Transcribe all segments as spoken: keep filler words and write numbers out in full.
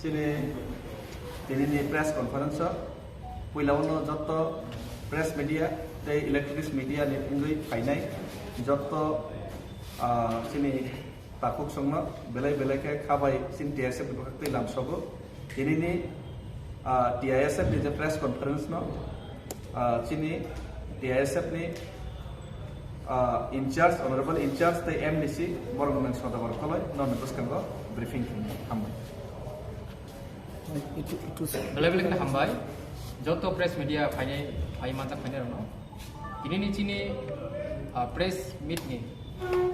Chini tinini press conference o puila uno jotto press media tei electronics media ni wngwi phainai jotto, ah, chini takhuk songno belai belai khe khabai chini T I S F ni bwkhak tei lamsogo. Tinini, ah, T I S F ni je press conference no, ah, chini T I S F ni, ah, in charge, honorable in charge tei M D C borok nang soda borok koloi nokni bwskango briefing khainai. Hambai. Belai belai kheno hambai. Joto press media phainai, phai manjak phainai rokno. Tinini chini, ah, press meet ni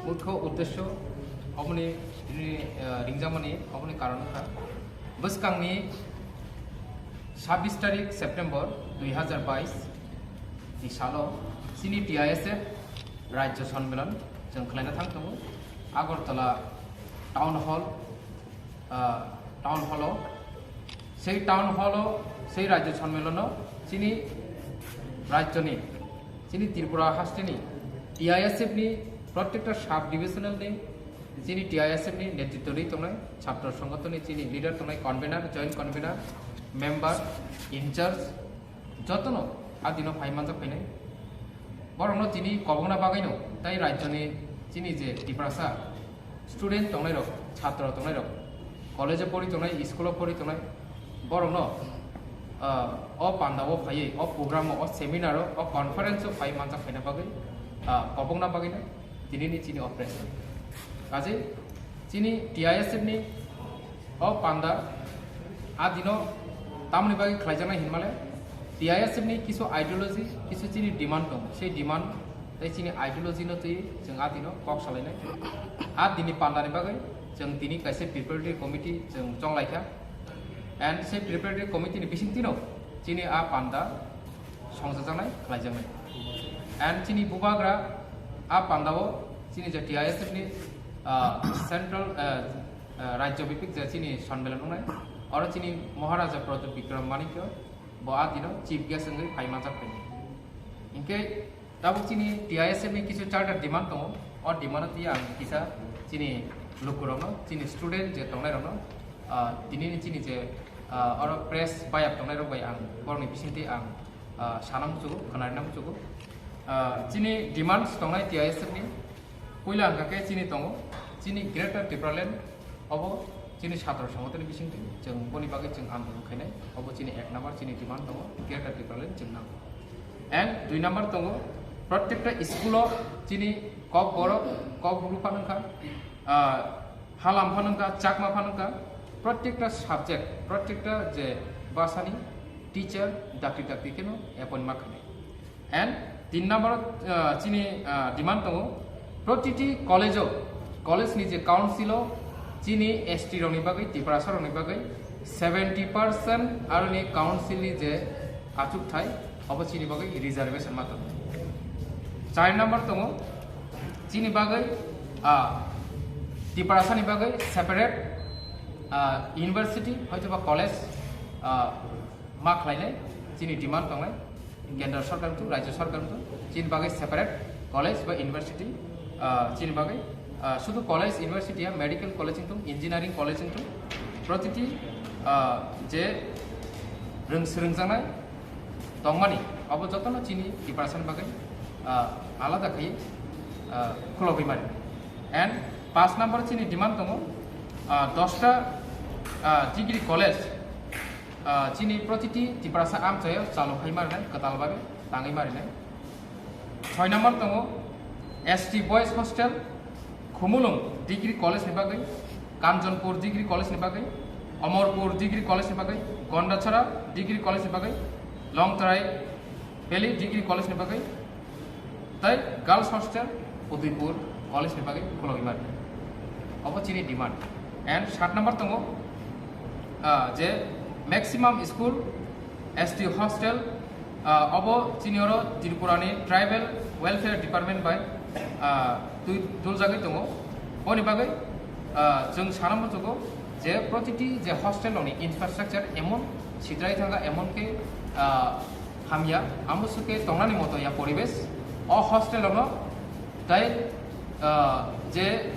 mukho uddesho oboni, ah, ringjakmani oboni karon wngkha. Bwskangni sabbish tarik September dui hazar bais ni salo chini T I S F Rajya Sonmilan chwng khlaina thang tongo Agartala Town Hall, ah, Town Hall o, sei Town Hall o, sei Rajya Sonmilan o chini rajyoni, chini Tripura hasteni T I S F ni prottekta sub divisional ni chini T I S F ni netritwo rwi tongnai, chhatro songotoni chini leader tongnai, convener, joint convener, member, in charge, jotono a dino phai manjak phainai. Borokno tini kobokna bagwino tei rajyoni chini je Tiprasa student tongnairok, chhatro tongnairok, college o pori tongnai, school o pori tongnai, borokno, ah, o panda o phaiwi, o program o, o seminar o, o conference o phai manjak phaina bagwi, ah, kobokna bagwino tinini chini o press. Kaje chini T I S F ni o panda a dino tamoni bagwi khlaijaknai hinmale, T I S F ni kisu ideology, kisu chini demand tong, sei demand tei chini ideology no twi chwng a dino kok salainai. A dini panda ni bagwi chwng tini kaisa preparatory committee chwng chonglaikha. And sei preparatory committee ni bisingtwino chini a panda songchajaknai khlaijaknai. And chini bubagra a pandao chini je T I S F ni, ah, central, ah, ah, rajyo bipik je chini sonmelan wngnai, oro chini Maharaja Pradyut Bikram Manikya bo a dino chief guest wngwi phai manjak phainai. Hinkhe tabuk chini T I S F ni kisu charter demand tongo, o demand o twi ang kisa chini lukurokno, chini student je tongnairokno, ah, tinini chini je, ah, oro press bayap tongnairok bai ang borokni bisingtwi ang ah, sana muchugo, khwnarina muchugo. Ah, chini demands tongnai T I S F ni. Puila hwnkha khe chini tongo, chini Greater Tipraland obo chini chhatro songotoni bisingtwi chwng boni bagwi chwng andolon khainai. Obo chini ek number chini demand tongo, Greater Tipraland chwng nango. And dui number tongo, prottekta school o chini Kokborok, Kokbru phano wngkha, ah, Halam phano wngkha, Chakma phano wngkha, prottekta subject, prottekta je bhasani teacher dakti dakti kheno appoint ma khainai. And tin number, ah, chini, ah, demand tongo, protiti college o, college ni je council o chini S T rokni bagwi, Tiprasa rokni bagwi seventy percent aroni council ni je achukthai, obo chini bagwi reservation ma tongo. Char number tongo, chini bagwi, ah, Tiprasa ni bagwi separate, ah, university hoitoba college, ah, ma khlainai chini demand tongnai, kendra sarkar tu, rajya sarkar tu, chini bagwi separate college ba university, ah, chini bagwi, ah, sudu college, university ya, medical college wngthung, engineering college wngthung, protiti, ah, je rwng-, swrwngjaknai tongmani, abo jotono chini Tiprasani bagwi, ah, alada khe, ah, khulogwi mani. And paanch number chini demand tongo, ah, dosta, ah, degree college, ah, chini protiti Tiprasa amchaio chalu khai marinai, kwtal bagwi tangwi marinai. Choi number tongo S T Boys Hostel, Khumulwng Degree College ni bagwi, Kanchanpur Degree College ni bagwi, Amarpur Degree College ni bagwi, Gandachara Degree College ni bagwi, Longtrai Valley Degree College ni bagwi, tei Girls Hostel Udaipur College ni bagwi khulogwi mani. Obo chini demand. And sat number tongo, ah, je maximum school S T hostel, ah, obo chini oro Tripura ni Tribal Welfare Department bai, ah, twi tuljagwi tongo. Boni bagwi, ah, chwng sana muchugo je protiti je hostel rokni infrastructure emon sitrai thangkha, emon khe, ah, hamya, amo sukhe tongnani moto ya poribesh, o hostel rokno tei, ah, je,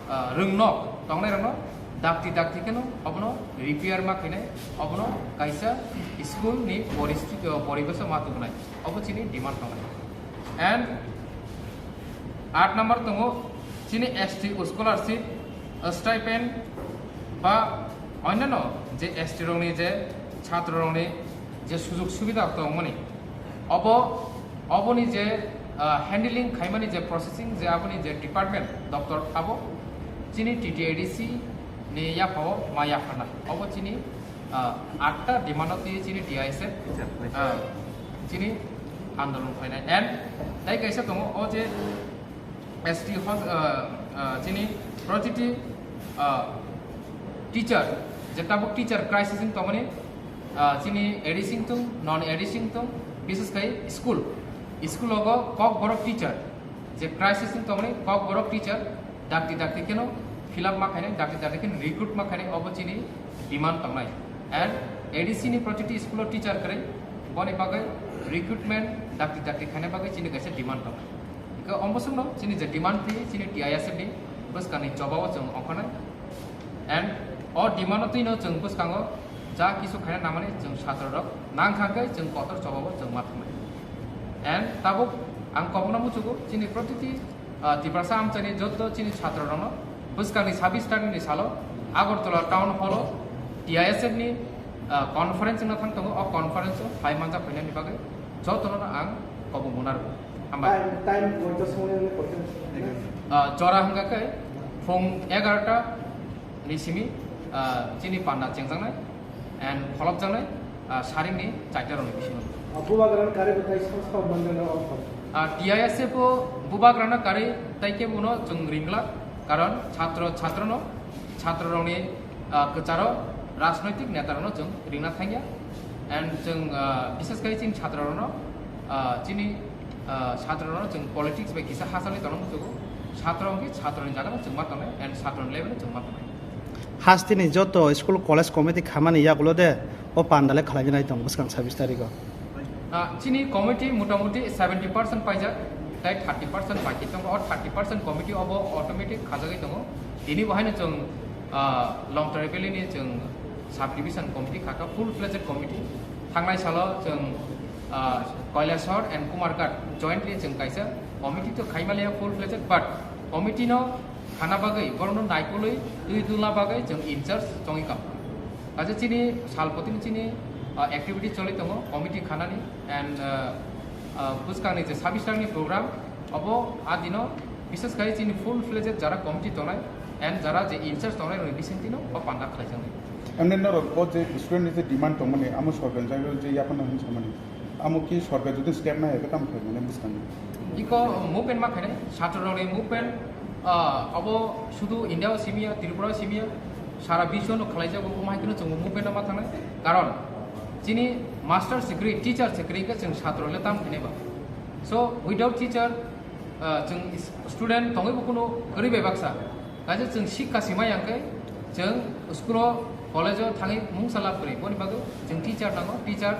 ah, rwngnok tongnai rokno Dakti dakti kheno obono repair ma khainai, obono kaisa school ni poristiti, o, poribesh ma tubunai, obo chini demand tongnai. And aat number tongo chini S T scholarship, stipend ba onyanno je S T rokni je chhatro rokni je sujog subida tongmani, obo, oboni je, ah, handling khaimani je processing je aboni je department doptor abo chini T T A D C ni yaphao ma yapharna. Obo chini, ah, atta demand o twi chini T I S F, ah, chini andolon khlainai. And tai kaisa tongo o je S T hos-, ah, ah, chini protiti, ah, teacher, je tabuk teacher crisis wng tongmani, ah, chini A D C wng tong, non A D C wng tong, bises khai school, school ogo kokborok teacher, je crisis wng tongmani kokborok teacher, dakti dakti kheno fill up ma khainai, dakti dakti kheno recruit ma khainai, obo chini demand tongnai. And A D C ni protiti school o teacher kwrwi, boni bagwi recruitment dakti dakti khaina bagwi chini kaisa demand tongnai. Hingke omo songno chini je demand twi chini T I S F ni bwskangni chobao chwng ongkhornai. And o demand o twino chwng bwskango ja kisu khaina namani chwng chhatro rok nangkha khe chwng kotor chobao chwng ma thangnai. And tabuk ang kobokno muchugo chini protiti, ah, Tiprasa amchaini joto chini chhatro rokno bwskangni sabis tarikni salo Agartala town hall o T I S F ni, ah, conference wngna thang tongo. O conference o phai manjak phainani bagwi jotono ang kobok muna rwo. Hambai. Time, time koita somoi wngwi koita? Ah, jora hwnkha khe phung egarota ni simi, ah, chini panda chengjaknai and kholopjaknai, ah, saringni chaita rokni bisingo. Ah, bubagrano karwi bo tai sao sao manjak na o phang. Ah, T I S F o bubagrano karwi tai khe bono chwng ringla, karon chhatro, chhatrono, chhatro rokni, ah, kwcharo rajnoitik neta rokno chwng ringna thangya. And chwng, ah, bises khai chini chhatro rokno, ah, chini, ah, chhatro rokno chwng politics bai kisa hachali tongna muchugo. Chhatro hwnkhe chhatro ni jaga no chwng ma tongnai and chhatro ni level no chwng ma tongnai. Hasteni joto school college committee khamani yagulo de o pandale khlainai tong bwskang sabis tarikh o. Ah, chini committee motamuti seventy percent paijak, tai thirty percent baki tongo. O thirty percent committee obo automatic khajagwi tongo. Tini bo haino chwng, ah, Longtrai Valley ni chwng subdivision committee khaka, full fledged committee. Thangnai salo chwng, ah, Kailashahar and Kumarghat jointly chwng kaisa committee to khaimaliya full fledged, but committee no khana bagwi, borokno naikolwi twi dulna bagwi chwng in charge chongwi kha. Kaisa chini salpotini chini, ah, activity choli tongo, committee khanani and, ah, ah, bwskangni je sabis tarikni program, obo a dino bises khai chini full fledged jara committee tongnai and jara je in charge tongnai rokni bisingtwino o panda khlaijaknai. Emni norok o je student ni je demand tongmani, amo sorkar jagao je yaphano hwn samani. Amo ki sorkar jodi step nai, ekhe tamo khlai mane bwskang. Iko movement ma khainai, chhatro rokni movement, ah, abo sudu India o simiya, Tripura o simiya, sara biswo no khlaijago, omo hai kheno chwng movement ma thangnai. Karon chini master se kwrwi, teacher se kwrwi khe chwng chhatro le tamo khainai ba. So without teacher, ah, chwng is-, student tongwi bo kuno kwrwi bai baksa. Kaisa chwng sikha sima yang khe chwng school o, college o thangwi mungsa lab kwrwi. Boni bagwi chwng teacher nango, teacher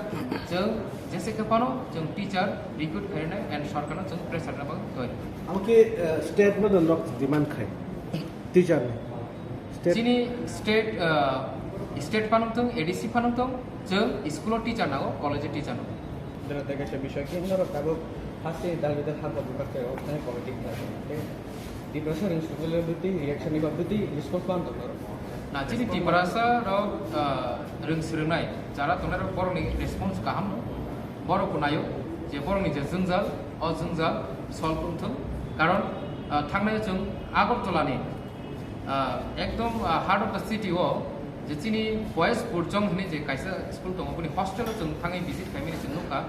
chwng jese khe phano chwng teacher recruit khainai and sorkarno chwng pressure rwna bagwi twi. Amo khe, eh, state no norok demand khai teacher ni. State. Chini state, eh, state phano thung, A D C phano thung, chwng school o teacher nango, college o teacher nango. Dara tega se bishoy ki norok tabuk haste dal bidal hal tabuk ka tei o thani politics na. Depression ni sugule bwtwi reaction ni ba bwtwi response man tong norok. Na chini Tiprasa rok, ah, rwng swrwngnai jara tongnai rok borokni response kaham no. Borok bo nayo je borokni je jwngjal, o jwngjal solve wng thung. Karon, ah, thangnai chwng Agartala ni, ah, ekdom, ah, heart of the city o je chini Boys Burjong hinwi je kaisa school tongo, boni hostel o chwng thangwi visit khaimani chwng nukha.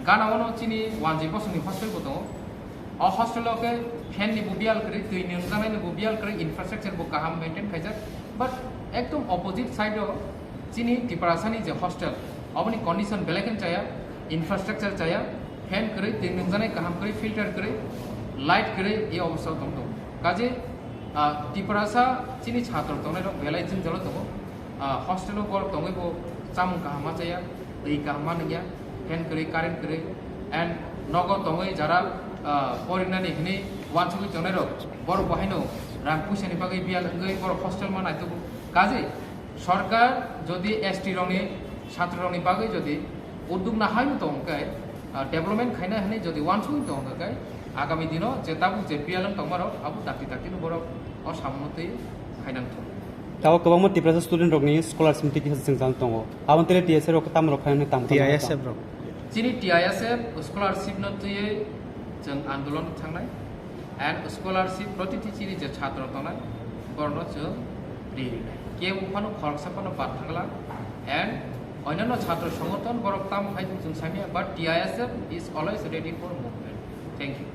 Gana ono chini wanjwi bosongni hostel bo tongo. O hostel o khe fan ni bo biyal kwrwi, twi ni wngjaknai ni bo biyal kwrwi, infrastructure bo kaham maintain khaijak. But ekdom opposite side o chini Tiprasa ni je hostel, oboni condition belai khe chaya, infrastructure chaya, fan kwrwi, twi ni wngjaknai kaham kwrwi, filter kwrwi, light kwrwi, e obostha o tong tongo. Kaje, ah, Tiprasa chini chhatro tongnai rok belai jwngjal o tongo. Ah, hostel o borok tongwi bo chamung kaham ma chaya, twi kaham ma nungya, fan kwrwi, current kwrwi, and nogo tongwi jara, ah, porinani hinwi uansugwi tongnai rok, borok bo haino rang puisa ni bagwi biyal wngwi borok hostel ma naitugo. Kaje sorkar jodi S T rokni, chhatro rokni bagwi jodi uddog nahai tong khe, ah, development khaina hinwi jodi uansuk tong khe, agami dino je tabuk je P L N tongmarok abo dakti dakti no borok o samung twi khainang thung. Tabuk kwbangma Tiprasa student rokni scholarship twi kisa jwngjal tongo. Aboni tele T S F rok tamo rok khainani tamo T I S F rok. Chini T I S F scholarship no twiwi chwng andolon thangnai. And scholarship protiti chini je chhatro tongnai, borokno chwng ri rinai. Kebo phano khoroksa phano bathangla. And onyanno chhatro songothon borok tamo khai chwng samya, but T I S F is always ready for movement. Thank you.